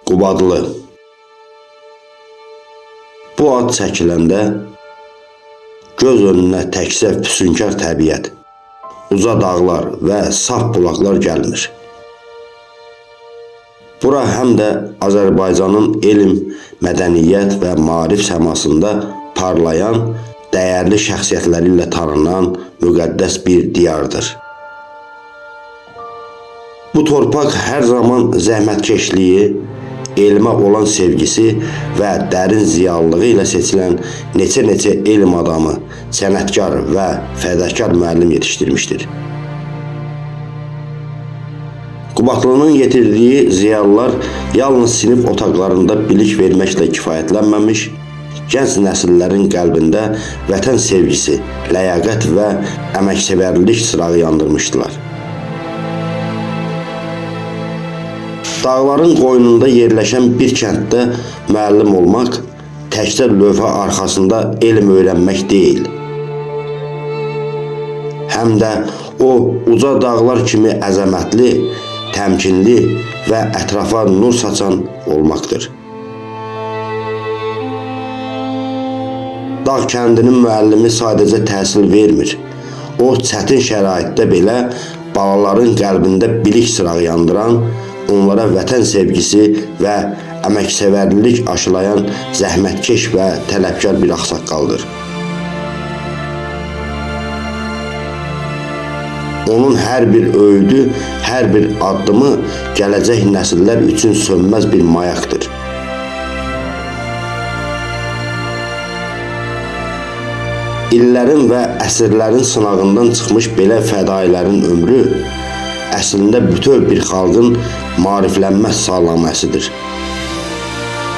Qubadlı. Bu ad çəkiləndə göz önünə təkcə füsunkar təbiət, uca dağlar və saf bulaqlar gəlmir. Bura həm də Azərbaycanın elm, mədəniyyət və maarif səmasında parlayan, dəyərli şəxsiyyətləri ilə tanınan müqəddəs bir diyardır. Bu torpaq hər zaman zəhmətkeşliyi, elmə olan sevgisi və dərin ziyalılığı ilə seçilən neçə-neçə elm adamı, sənətkar və fədakar müəllim yetişdirmişdir. Qubadlının yetirdiyi ziyalılar yalnız sinif otaqlarında bilik verməklə kifayətlənməmiş, gənc nəsillərin qəlbində vətən sevgisi, ləyaqət və əməksevərlik çırağı yandırmışdılar. Dağların qoynunda yerləşən bir kənddə müəllim olmaq təkcə lövhə arxasında elm öyrənmək deyil. Həm də o uca dağlar kimi əzəmətli, təmkinli və ətrafa nur saçan olmaqdır. Dağ kəndinin müəllimi sadəcə təhsil vermir. O çətin şəraitdə belə balaların qəlbində bilik çırağı yandıran, onlara vətən sevgisi və əməksevərlilik aşılayan zəhmətkeş və tələbkar bir ağsaqqaldır. Onun hər bir öyüdü, hər bir addımı gələcək nəsillər üçün sönməz bir mayaqdır. İllərin və əsrlərin sınağından çıxmış belə fədailərin ömrü əslində bütöv bir xalqın maariflənmə salnaməsidir.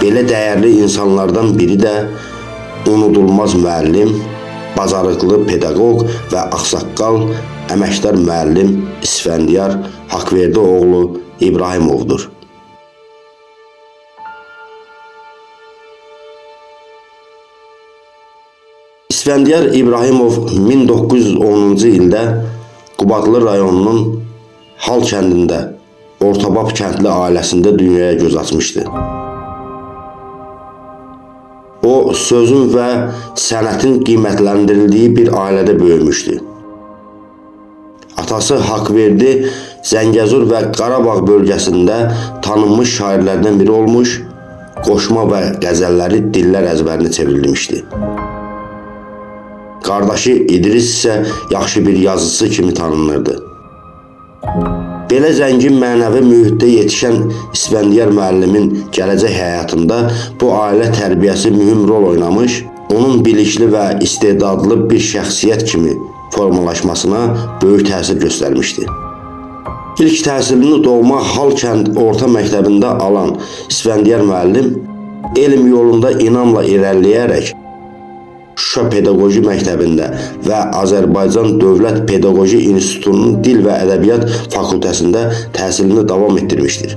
Belə dəyərli insanlardan biri də unudulmaz müəllim, bacarıqlı pedaqoq və ağsaqqal əməkdar müəllim İsfəndiyar Haqverdi oğlu İbrahimovdur. İsfəndiyar İbrahimov 1910-cu ildə Qubadlı rayonunun Hal kəndində Ortabab kəndli ailəsində dünyaya göz açmışdı. O, sözün və sənətin qiymətləndirildiyi bir ailədə böyümüşdü. Atası Haqverdi Zəngəzur və Qarabağ bölgəsində tanınmış şairlərdən biri olmuş, qoşma və qəzəlləri dillər əzbərinə çevrilmişdi. Qardaşı İdris isə yaxşı bir yazıçı kimi tanınırdı. Belə zəngin mənəvi mühitdə yetişən İsfəndiyar müəllimin gələcək həyatında bu ailə tərbiyəsi mühüm rol oynamış, onun bilikli və istedadlı bir şəxsiyyət kimi formalaşmasına böyük təsir göstərmişdi. İlk təhsilini doğma Hal kənd orta məktəbində alan İsfəndiyar müəllim elm yolunda inamla irəliləyərək Şuşa Pedaqoji Məktəbində və Azərbaycan Dövlət Pedaqoji İnstitutunun Dil və Ədəbiyyat Fakültəsində təhsilini davam etdirmişdir.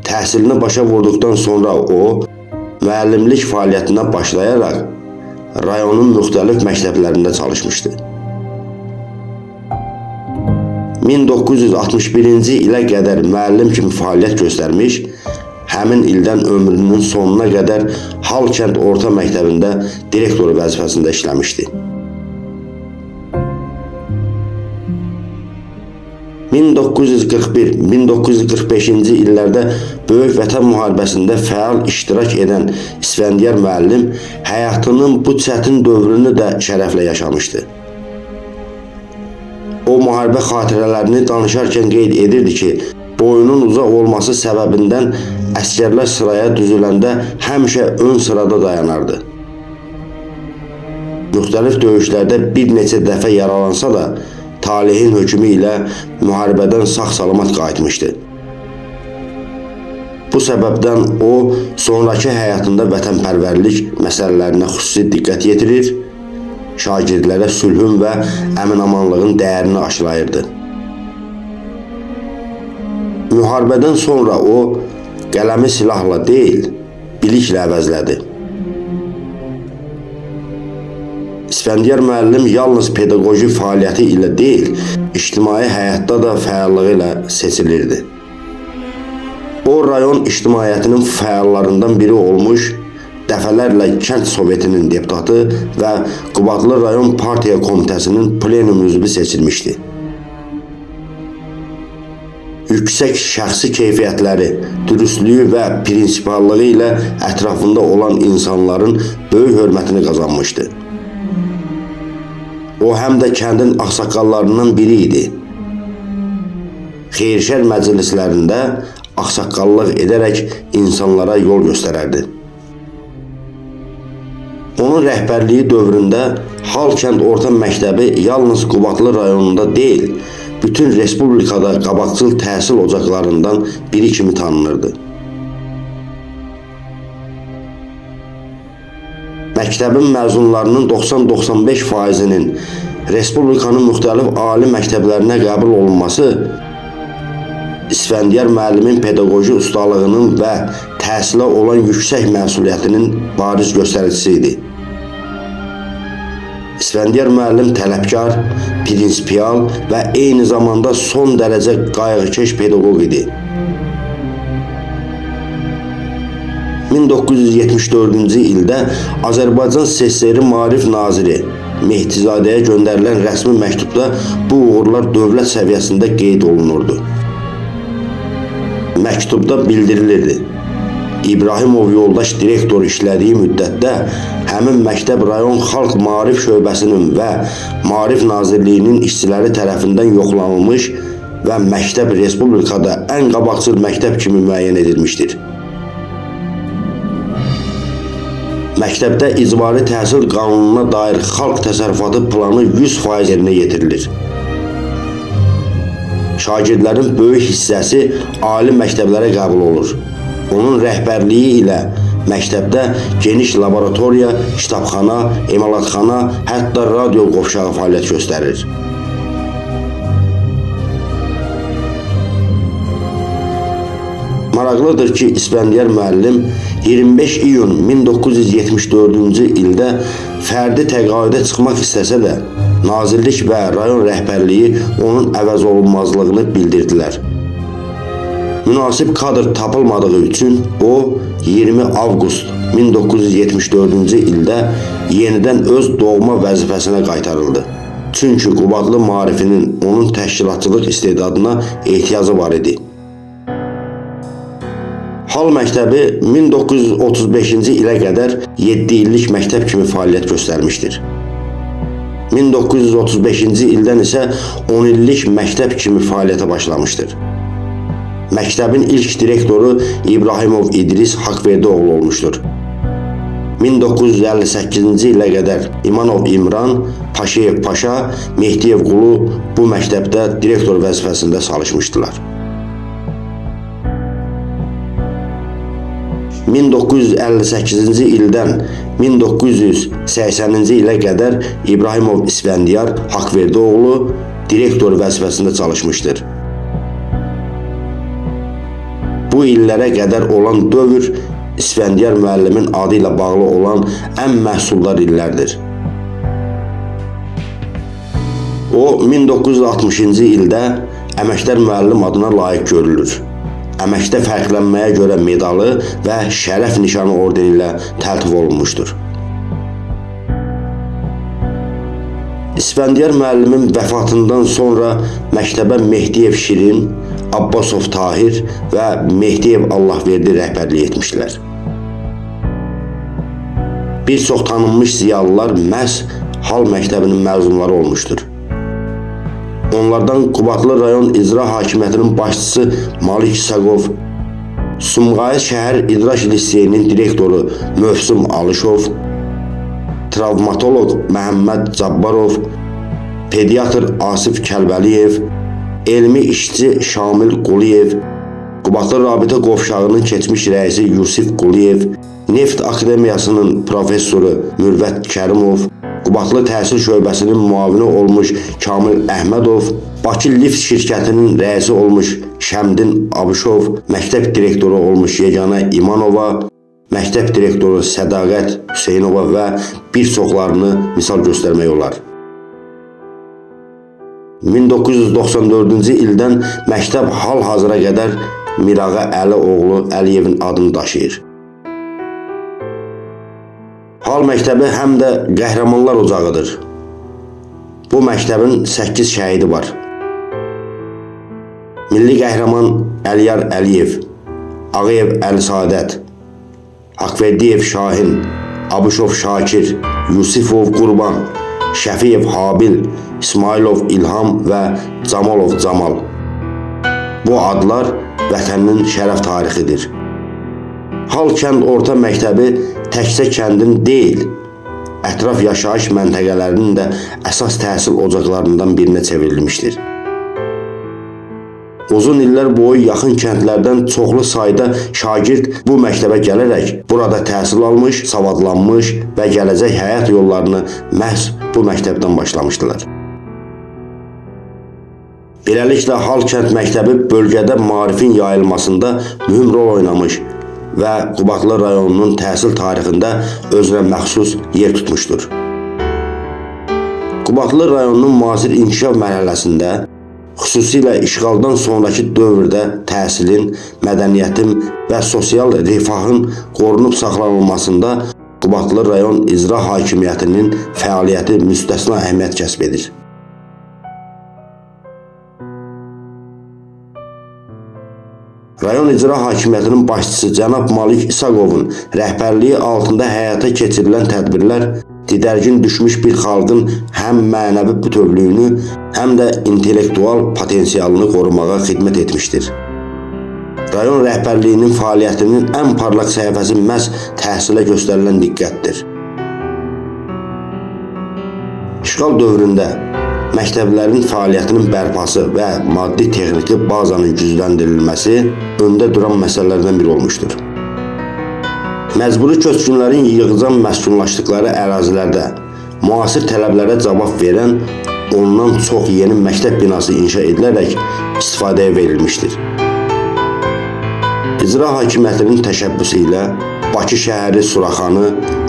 Təhsilini başa vurduqdan sonra o, müəllimlik fəaliyyətinə başlayaraq rayonun müxtəlif məktəblərində çalışmışdı. 1961-ci ilə qədər müəllim kimi fəaliyyət göstərmiş, həmin ildən ömrünün sonuna qədər Hal kənd orta məktəbində direktor vəzifəsində işləmişdi. 1941-1945-ci illərdə Böyük Vətən müharibəsində fəal iştirak edən İsfəndiyar müəllim həyatının bu çətin dövrünü də şərəflə yaşamışdı. O müharibə xatirələrini danışarkən qeyd edirdi ki, boyunun uca olması səbəbindən əsgərlər sıraya düzüləndə həmişə ön sırada dayanardı. Müxtəlif döyüşlərdə bir neçə dəfə yaralansa da, talehin hökmü ilə müharibədən sağ-salamat qayıtmışdı. Bu səbəbdən o, sonrakı həyatında vətənpərvərlik məsələlərinə xüsusi diqqət yetirir, şagirdlərə sülhün və əminamanlığın dəyərini aşılayırdı. Müharibədən sonra o, qələmi silahla deyil, biliklə əvəzlədi. İsfəndiyar müəllim yalnız pedaqoji fəaliyyəti ilə deyil, ictimai həyatda da fəallığı ilə seçilirdi. O, O, rayon ictimaiyyətinin fəallarından biri olmuş, dəfələrlə kənd sovetinin deputatı və Qubadlı rayon partiya komitəsinin plenum üzvü seçilmişdi. Yüksək şəxsi keyfiyyətləri, dürüstlüyü və prinsipallığı ilə ətrafında olan insanların böyük hörmətini qazanmışdı. O, həm də kəndin ağsaqqallarından biri idi. Xeyirşər məclislərində ağsaqqallıq edərək insanlara yol göstərərdi. Onun rəhbərliyi dövründə Hal kənd orta məktəbi yalnız Qubadlı rayonunda deyil, bütün respublikada qabaqcıl təhsil ocaqlarından biri kimi tanınırdı. Məktəbin məzunlarının 90-95%-inin respublikanın müxtəlif ali məktəblərinə qəbul olunması İsfəndiyar müəllimin pedaqoji ustalığının və təhsilə olan yüksək məsuliyyətinin bariz göstəricisi idi. İsfəndiyar müəllim tələbkar, prinsipial və eyni zamanda son dərəcə qayğıkeş pedaqoq idi. 1974-cü ildə Azərbaycan SSR Maarif Naziri Mehdizadəyə göndərilən rəsmi məktubda bu uğurlar dövlət səviyyəsində qeyd olunurdu. Məktubda bildirilirdi: İbrahimov yoldaş direktor işlədiyi müddətdə həmin məktəb rayon Xalq Maarif şöbəsinin və Maarif Nazirliyinin işçiləri tərəfindən yoxlanılmış və məktəb respublikada ən qabaqcıl məktəb kimi müəyyən edilmişdir. Məktəbdə icbari təhsil qanununa dair xalq təsərrüfatı planı 100% yerinə yetirilir. Şagirdlərin böyük hissəsi ali məktəblərə qəbul olur. Onun rəhbərliyi ilə məktəbdə geniş laboratoriya, kitabxana, emalatxana, hətta radio qovşağı fəaliyyət göstərir. Maraqlıdır ki, İsfəndiyar müəllim 25 iyun 1974-cü ildə fərdi təqaüdə çıxmaq istəsə də, nazirlik və rayon rəhbərliyi onun əvəzolunmazlığını bildirdilər. Münasib kadr tapılmadığı üçün o, 20 avqust 1974-cü ildə yenidən öz doğma vəzifəsinə qaytarıldı. Çünki Qubadlı maarifinin onun təşkilatçılıq istedadına ehtiyacı var idi. Hal məktəbi 1935-ci ilə qədər 7 illik məktəb kimi fəaliyyət göstərmişdir. 1935-ci ildən isə 10 illik məktəb kimi fəaliyyətə başlamışdır. Məktəbin ilk direktoru İbrahimov İdris Haqverdioğlu olmuşdur. 1958-ci ilə qədər İmanov İmran, Paşayev Paşa, Mehdiyev Qulu bu məktəbdə direktor vəzifəsində çalışmışdılar. 1958-ci ildən 1980-ci ilə qədər İbrahimov İsfəndiyar Haqverdioğlu direktor vəzifəsində çalışmışdır. Bu illərə qədər olan dövr İsfəndiyar müəllimin adı ilə bağlı olan ən məhsuldar illərdir. O, 1960-cı ildə Əməkdar müəllim adına layiq görülür. Əməkdə fərqlənməyə görə medalı və şərəf nişanı ordeni ilə təltif olunmuşdur. İsfəndiyar müəllimin vəfatından sonra məktəbə Mehdiyev Şirin, Abbasov Tahir və Mehdiyev Allahverdi rəhbərlik etmişlər. Bir çox tanınmış ziyalılar məhz Hal məktəbinin məzunları olmuşdur. Onlardan Qubadlı rayon İcra Hakimiyyətinin başçısı Malik Saqov, Sumqayıt şəhər İdrak Liseyinin direktoru Mövsüm Alışov, travmatoloq Məhəmməd Cabbarov, pediatr Asif Kəlbəliyev, elmi işçi Şamil Quliyev, Qubadlı Rabitə Qovşağının keçmiş rəisi Yusif Quliyev, Neft Akademiyasının professoru Mürvət Kərimov, Qubadlı Təhsil Şöbəsinin müavini olmuş Kamil Əhmədov, Bakı Lift şirkətinin rəisi olmuş Şəmdin Abışov, məktəb direktoru olmuş Yeganə İmanova, məktəb direktoru Sədaqət Hüseynova və bir çoxlarını misal göstərmək olar. 1994-cü ildən məktəb hal-hazıra qədər Mirağa Əli oğlu Əliyevin adını daşıyır. Hal məktəbi həm də qəhrəmanlar ocağıdır. Bu məktəbin 8 şəhidi var. Milli qəhrəman Əliyar Əliyev, Ağayev Əli Sadət, Haqverdiyev Şahin, Abuşov Şakir, Yusifov Qurban, Şəfiyev Habil, İsmailov İlham və Camalov Camal. Bu adlar vətənin şərəf tarixidir. Hal kənd orta məktəbi təkcə kəndin deyil, ətraf yaşayış məntəqələrinin də əsas təhsil ocaqlarından birinə çevrilmişdir. Uzun illər boyu yaxın kəndlərdən çoxlu sayda şagird bu məktəbə gələrək burada təhsil almış, savadlanmış və gələcək həyat yollarını məhz bu məktəbdən başlamışdılar. Beləliklə Hal kənd məktəbi bölgədə maarifin yayılmasında mühüm rol oynamış və Qubadlı rayonunun təhsil tarixində özünə məxsus yer tutmuşdur. Qubadlı rayonunun müasir inkişaf mərhələsində, xüsusilə işğaldan sonrakı dövrdə təhsilin, mədəniyyətin və sosial rifahın qorunub saxlanılmasında Qubadlı rayon icra hakimiyyətinin fəaliyyəti müstəsna əhəmiyyət kəsb edir. Rayon icra hakimiyyətinin başçısı cənab Malik İsaqovun rəhbərliyi altında həyata keçirilən tədbirlər didərgin düşmüş bir xalqın həm mənəvi bütövlüyünü, həm də intellektual potensialını qorumağa xidmət etmişdir. Rayon rəhbərliyinin fəaliyyətinin ən parlaq səhifəsi məhz təhsilə göstərilən diqqətdir. İşğal dövründə məktəblərin fəaliyyətinin bərpası və maddi-texniki bazanın gücləndirilməsi öndə duran məsələlərdən biri olmuşdur. Məcburi köçkünlərin yığcam məskunlaşdıqları ərazilərdə müasir tələblərə cavab verən ondan çox yeni məktəb binası inşa edilərək istifadəyə verilmişdir. İcra hakimiyyətinin təşəbbüsü ilə Bakı şəhəri Suraxanı,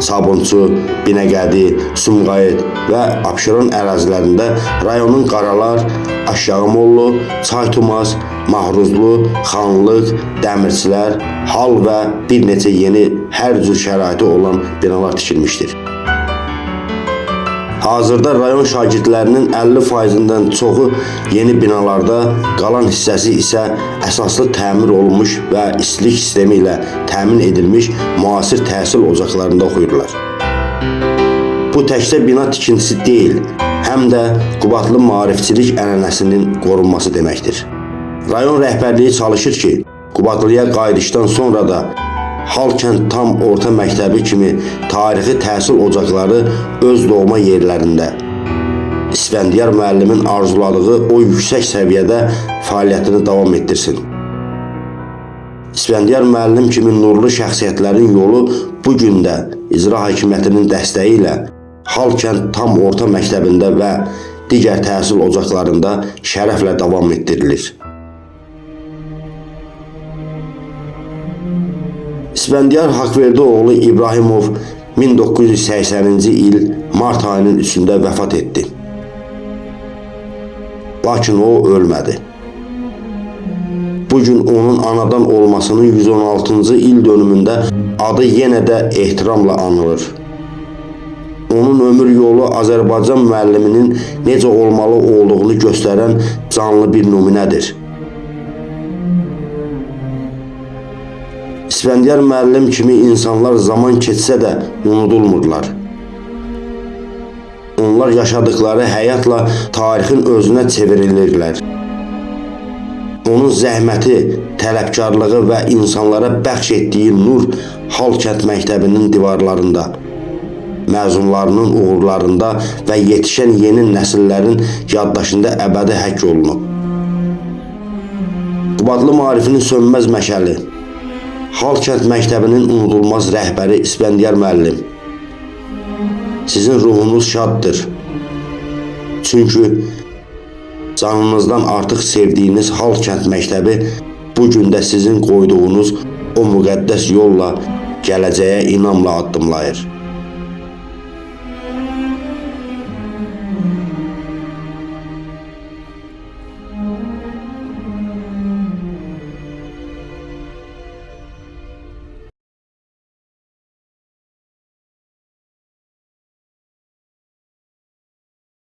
Sabunçu, Binəqədi, Sumqayıt və Abşeron ərazilərində rayonun Qaralar, Aşağı Mollu, Çaytumaz, Mahruzlu, Xanlıq, Dəmirçilər, Hal və bir neçə yeni hər cür şəraiti olan binalar tikilmişdir. Hazırda rayon şagirdlərinin 50%-dən çoxu yeni binalarda, qalan hissəsi isə əsaslı təmir olunmuş və istilik sistemi ilə təmin edilmiş müasir təhsil ocaqlarında oxuyurlar. Bu təkcə bina tikintisi deyil, həm də Qubadlı maarifçilik ənənəsinin qorunması deməkdir. Rayon rəhbərliyi çalışır ki, Qubadlıya qayıdışdan sonra da Hal kənd tam orta məktəbi kimi tarixi təhsil ocaqları öz doğma yerlərində İsfəndiyar müəllimin arzuladığı o yüksək səviyyədə fəaliyyətini davam etdirsin. İsfəndiyar müəllim kimi nurlu şəxsiyyətlərin yolu bu gün də icra hakimiyyətinin dəstəyi ilə Hal kənd tam orta məktəbində və digər təhsil ocaqlarında şərəflə davam etdirilir. İsfəndiyar Haqverdi oğlu İbrahimov 1980-ci il mart ayının 3-də vəfat etdi. Lakin o ölmədi. Bu gün onun anadan olmasının 116-cı il dönümündə adı yenə də ehtiramla anılır. Onun ömür yolu Azərbaycan müəlliminin necə olmalı olduğunu göstərən canlı bir nümunədir. İsfəndiyar müəllim kimi insanlar zaman keçsə də unudulmurlar. Onlar yaşadıkları həyatla tarixin özünə çevrilirlər. Onun zəhməti, tələbkarlığı və insanlara bəxş etdiyi nur Hal kənd məktəbinin divarlarında, məzunlarının uğurlarında və yetişən yeni nəsillərin yaddaşında əbədi həkk olunub. Qubadlı maarifinin sönməz məşəli, Hal kənd məktəbinin unudulmaz rəhbəri İsfəndiyar müəllim. Sizin ruhunuz şaddır. Çünki canınızdan artıq sevdiyiniz Hal kənd məktəbi bu gün də sizin qoyduğunuz o müqəddəs yolla gələcəyə inamla addımlayır.